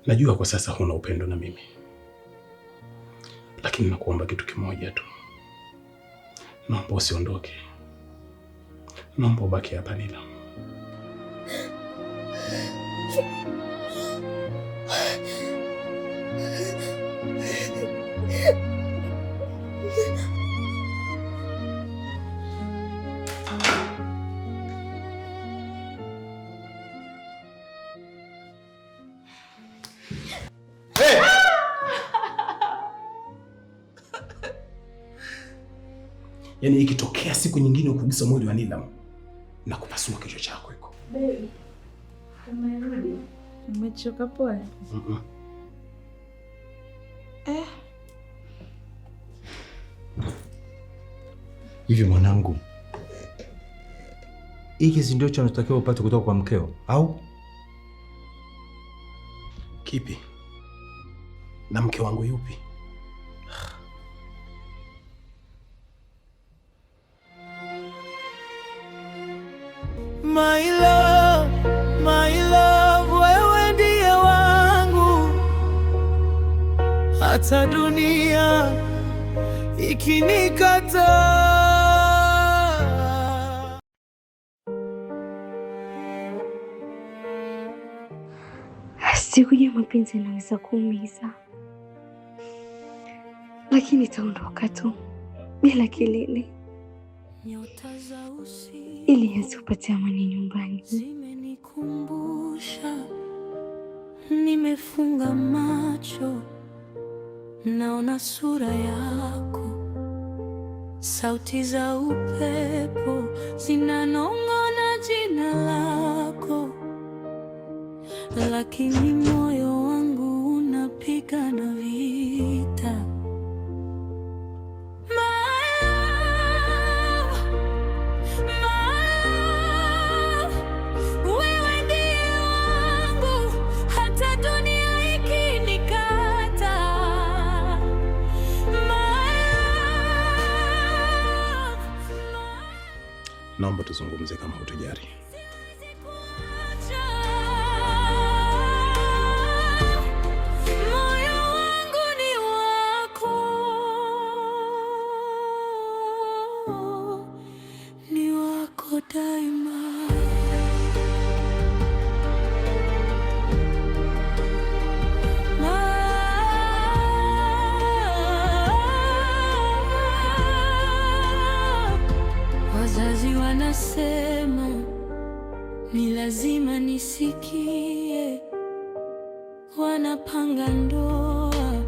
Najua kwa sasa huna upendo na mimi, lakini nakuomba kitu kimoja tu. Naomba usiondoke, naomba ubaki hapa Nila. Hey! Yaani ikitokea siku nyingine ukugusa mwili wa Nilam na kupasua kichwa chako iko. Baby, umerudi? Umechoka pole? Mm-mm. Eh, Hivi mwanangu, hiki si ndio unachotakiwa upate kutoka kwa mkeo au? Kipi? Na mke wangu yupi? My love, my love, wewe ndiye wangu, hata dunia ikinikataa. Sikujua mapenzi yanaweza kuumiza, lakini itaondoka tu bila kelele, Nyota za usiku ili niweze kupata amani nyumbani. zimenikumbusha, nimefunga macho, naona sura yako, sauti za upepo zinanong'ona jina lako, lakini moyo wangu unapigana vita. My love, my love, wewe ndiye wangu hata dunia ikinikata. My love, my Naomba tuzungumze kama hutojali. Siwezi kuacha. Moyo wangu ni wako, ni wako daima. Wazazi wanasema ni lazima nisikie, wanapanga ndoa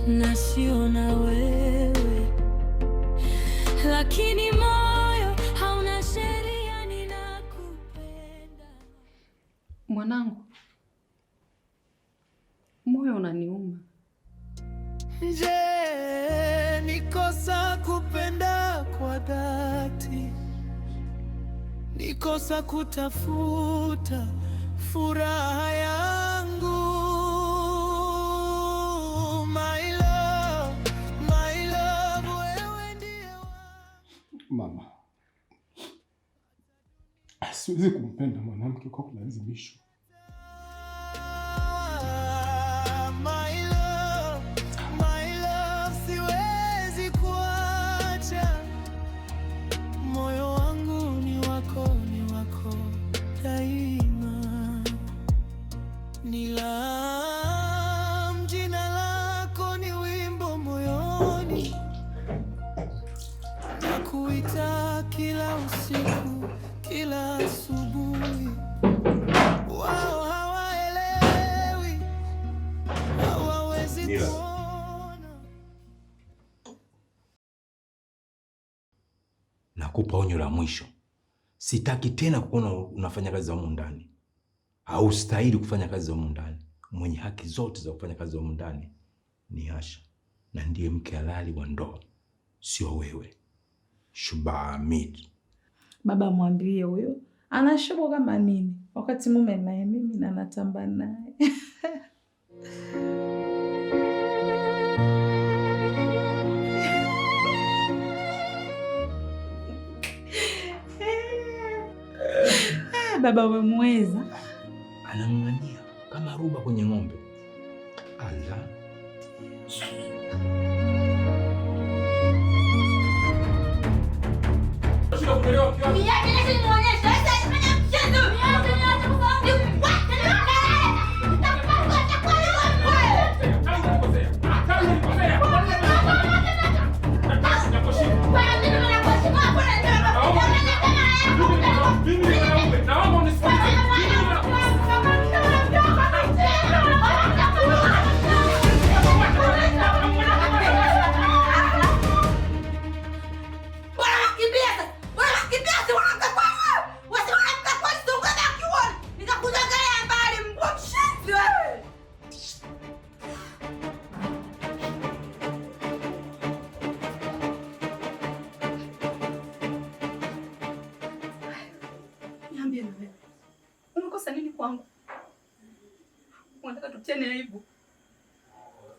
na sio na wewe, lakini moyo hauna sheria, ninakupenda. Mwanangu, moyo unaniuma. Je, ni kosa kupenda kwa dhati? Ni kosa kutafuta furaha yangu? My love, my love, wewe ndiye Mama, siwezi kumpenda mwanamke kwa kulazimishwa. My love, my love, siwezi kuacha. Moyo wangu ni wako daima. Nilam, jina lako ni wimbo moyoni, nakuita kila usiku, kila asubuhi. Wao hawaelewi, hawawezi Nila. kuona. Nakupa onyo la mwisho, sitaki tena kukuona unafanya kazi za humu ndani. Haustahili kufanya kazi za humu ndani. Mwenye haki zote za kufanya kazi za humu ndani ni Asha, na ndiye mke halali wa ndoa, sio wewe Shubahamid. Baba mwambie huyo ana shobo kama nini, wakati mume naye mimi na natamba naye. Baba umemweza. Anang'ang'ania Kama ruba kwenye ng'ombe. Ala. Niambie na wewe. Umekosa nini kwangu? Unataka tutiane aibu?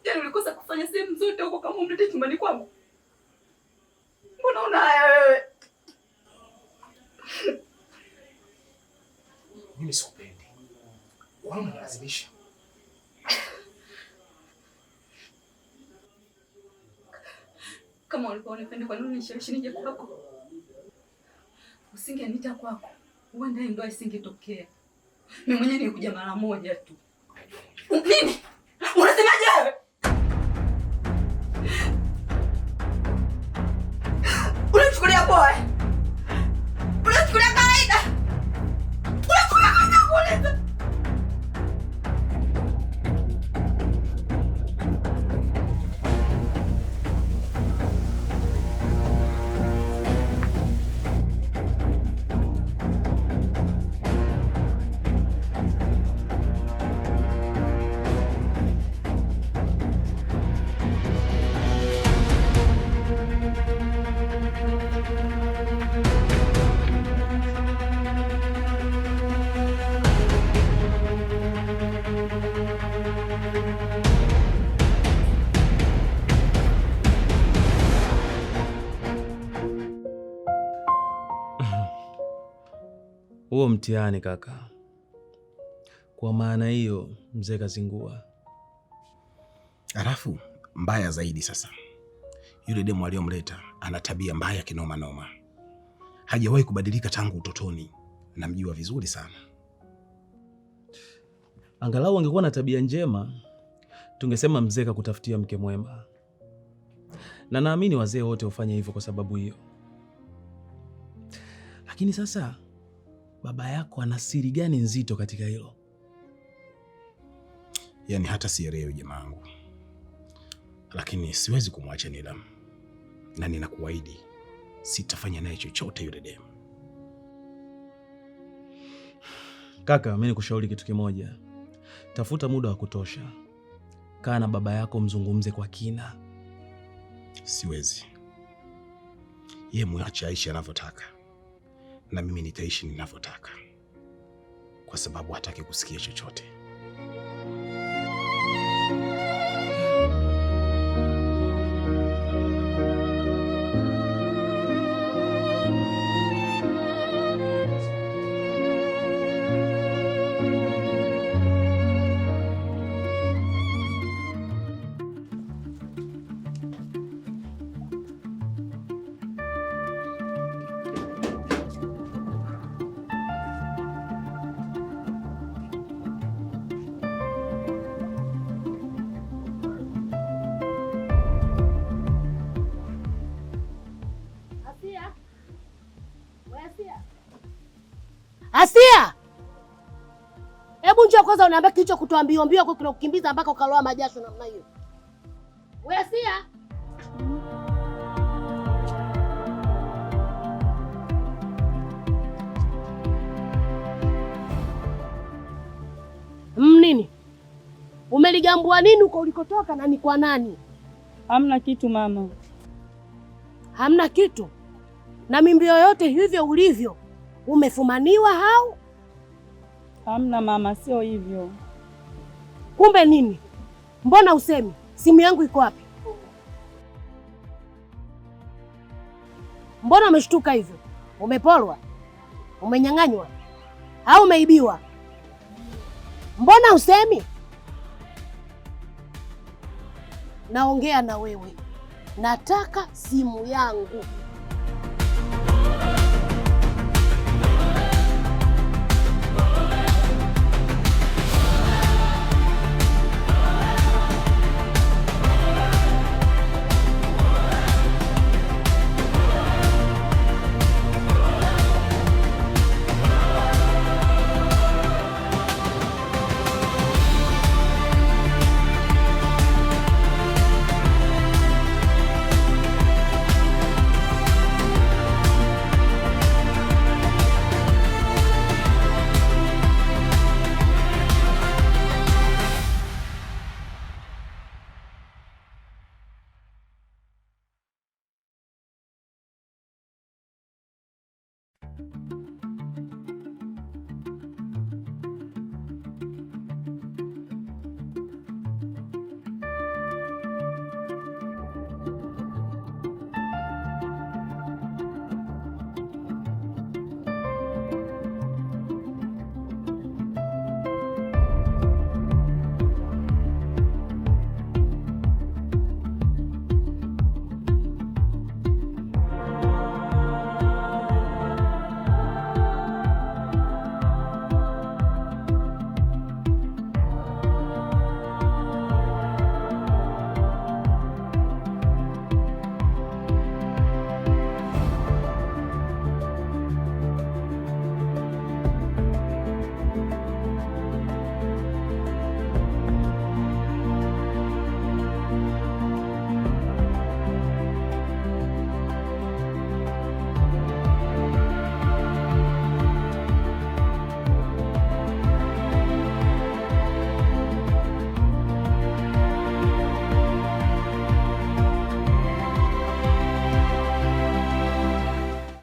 Yaani ulikosa kufanya sehemu zote huko kama umlete chumbani kwangu? Mbona una haya wewe? Mimi sikupendi. Wala unanilazimisha. Kama ulikuwa unipende kwa nini unishawishi nije kwako? Usingeniita kwako, huenda hii ndoa isingetokea. Mimi mwenyewe nilikuja mara moja tu. Nini? Unasemaje wewe? Unanichukulia poa? Eh? Unanichukulia kawaida? Unanichukulia kawaida kuuliza? Huo mtihani kaka. Kwa maana hiyo mzee kazingua. Alafu mbaya zaidi sasa, yule demu aliyomleta ana tabia mbaya kinoma noma, hajawahi kubadilika tangu utotoni, namjua vizuri sana. Angalau angekuwa na tabia njema, tungesema mzee kakutafutia mke mwema, na naamini wazee wote hufanya hivyo kwa sababu hiyo. Lakini sasa baba yako ana siri gani nzito katika hilo? Yaani hata sielewi jamaangu, lakini siwezi kumwacha Nilam, na ninakuahidi sitafanya naye chochote yule demu. Kaka, mimi nikushauri kitu kimoja. Tafuta muda wa kutosha, kaa na baba yako, mzungumze kwa kina. Siwezi. Ye mwache aishi anavyotaka, na mimi nitaishi ninavyotaka, kwa sababu hataki kusikia chochote. Asia. We Asia. Asia! Hebu njoo kwanza uniambie kilicho kutoa mbio mbio kwa kinakukimbiza mpaka ukaloa majasho namna hiyo. We Asia. Nini? Umeligambua nini huko ulikotoka na ni kwa nani? Hamna kitu mama. Hamna kitu. Na mimbi yoyote hivyo ulivyo, umefumaniwa hau? Hamna mama, sio hivyo. Kumbe nini? Mbona usemi? Simu yangu iko wapi? Mbona umeshtuka hivyo? Umepolwa? Umenyang'anywa? Au umeibiwa? Mbona usemi? Naongea na wewe, nataka simu yangu.